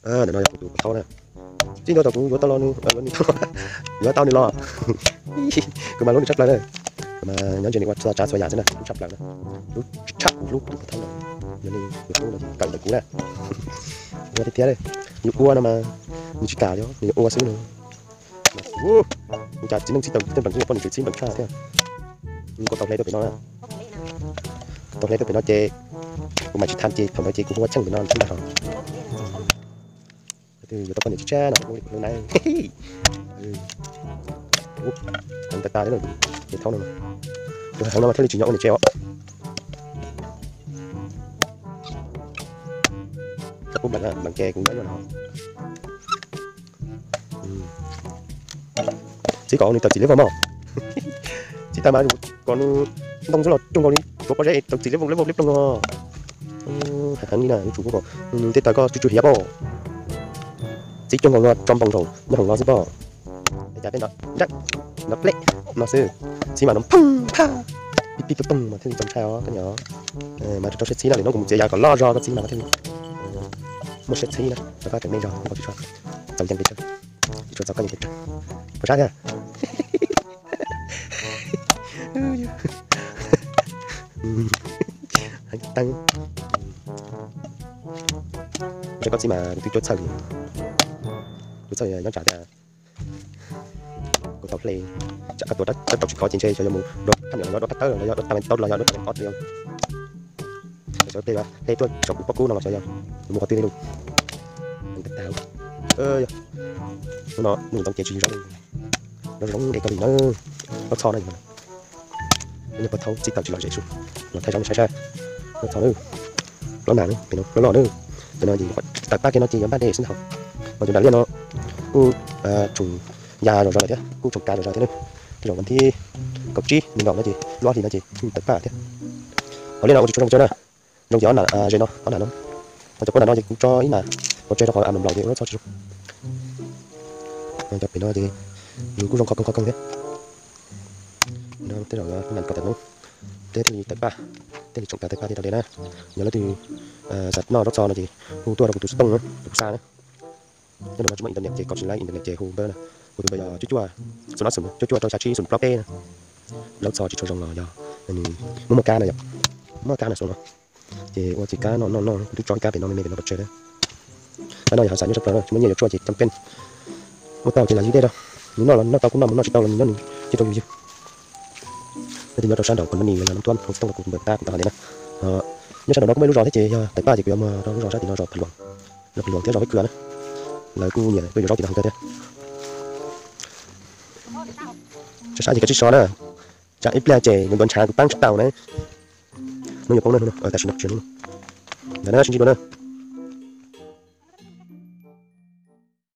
Ntawm no yog kuv tus pov thaub na. Txij ntua thaum kuv yuav tau los nws, yuav tau nws los, kuv mas hlub nws tshaj plaws na. Kuv mas nyob ntsia nws ua txhua tsav txhua yam xwb na, hlub tshaj plaws na. Hlub tshaj kuv hlub kuv tus pov thaub no. Yog li kuv hlub no ces kawm ntawm kuv na. Ua tiag tiag li. Yus ua no mas nws tsis kam li, nws yuav ua xwb no. Ua cas txiv neej txib tau tej npleem, poj niam tseem txib npleem tshaj thiab. Kuv tau hle tuaj pem no, tau hle tuaj pem no ces kuv mam tsis tham ces thaum ntawd ces kuv hu ua cheej pem no tsis ntag hos. Yuav tau poj niam tsis tshaj no ua li kuv hlub na. Heev tas tas li, ces thaum no, tus heev no mas thiaj li tsis nyob ua niam tsev os. Txhob pub npleem, npleem ces kuv nyob ua no. Txib kom nws tawm txim liab vog mog. Txib tas mas kom nws ntoo xwb los cuag nkaus li tuav pob zeb es tawm txim liab vog liab vog liab ploog os. Heev li na, yuav tsum kom nws tej taw koj tsw tsw hiav pob. Txib cuag nkaus no tso npoo zaum nyob hoom no xwb pob. Cas tej ntawd nrab, ntawd pleb no xwb, txib mas no phooj phaj, pib pib peb poog mas thiaj li txaus ntshai os koj niam. Mas rau siab txib na, lwm hnub kuv mus txiav yav kom loj zog koj txib mas koj thiaj li muaj siab txib na, rau koj tseem me zog, tsis txhob txaus yees pes tsawg, tsis txhob txaus koj yees pes tsawg. Puas sab thiab? Heev tag. Ntshe koj txib mas kuv twb cuab txhawj li, cuab txhawj nyob tsam tias kuv tau hle, tsam koj tuav rab rau tsis khov ces ntshe xyov yuav mus dua phaj niam los yog dua phaj tawb los yog dua tag tawb los yog dua tag ob li. Xyov hle tuaj saum kuv pob kub no los xyov yog mus qhov twg li lawm. Hnub no ntoo ces tsis zoo, zoo zoo es koj li na, loj txho na. Peb niag pov thaub txib tau tsis lom zem su, los thaij zoo saib saib. Loj txho na, plaub nam na, pem no loj loj na. Cov no ces tawm paj kiag no ces yuav npaj dej xwb ntag. Ho cov nram liaj no kuj tshoom ya zom zaws lawm thiab, kuj tshoom kav zom zaws thiab na. Tej zaum vas thib kaum tsib nees nkaum no ces lub ob hlis no ces tawm paj thiab. Hauv liaj no ua tsis tshua zoo pes tsawg na, zoo ces ob nam, ze no ob nam no. Ho cov puab nam no ces kuv tso ib nam pov tseg rau qhov a nplaum ces ua loj txho tsis zoo. Cov pem no ces nws kuj zoo qhov koog qhov koog thiab. Tej zaum nam kom tawm hmoob thiab thiaj li tawm paj, thiaj li tshoom kav tawm paj thiaj tau de na. Yog leej twg xav noj zaub txho no ces hu tuaj rau kuv tus xov tooj na, tus kuv xa na. Nyob rau no tsis muaj internet ces koj tsis laib internet ces hu npawb na, hu tus npawb yog cuaj cuaj, xoom ob xoom cuaj cuaj rau xya tsib xoom plaub peb na. Zaub txho tsis tshua zoo los yog nws muaj muaj kab na yom, muaj kab na xoom no. Ces ua tsis kab noj noj noj, kuv twb tso ib kab pem no me me pem no pov tseg na. Kab no yog hav xav nyob tshaj plaws na, tsis muaj nyiaj yuav tshuaj ces cam pej. Muaj tau ces lam yig dej rau, nws noj los noj tau kuj noj, mus noj tsis tau los nws nyob nws cia rau yus ywg. Leej twg nyob rau sab nraum Phoo Mab Nis los yog Nab Tuab, hu xov tooj rau kuv npawb tab kuv tau hais li na. Nyob sab nraum no kuj muaj ib lub zos thiab ces yog tawm paj ces kuv yuav mus rau lub zos sab tim no zos Phav Luam, Phav Luam thiab zos Vib Kwm na. Lawv kuj nyiam tuaj yuav zaub tim no heev kawg thiab. Sab sab ces koj tsis so na, tsam ib pliag ces nws ntuav ntshav kuv paab tsis tau na. Hnub yuav poob na, tam sim no tsis yog hnub. Ntawd na, sib ntsib dua na.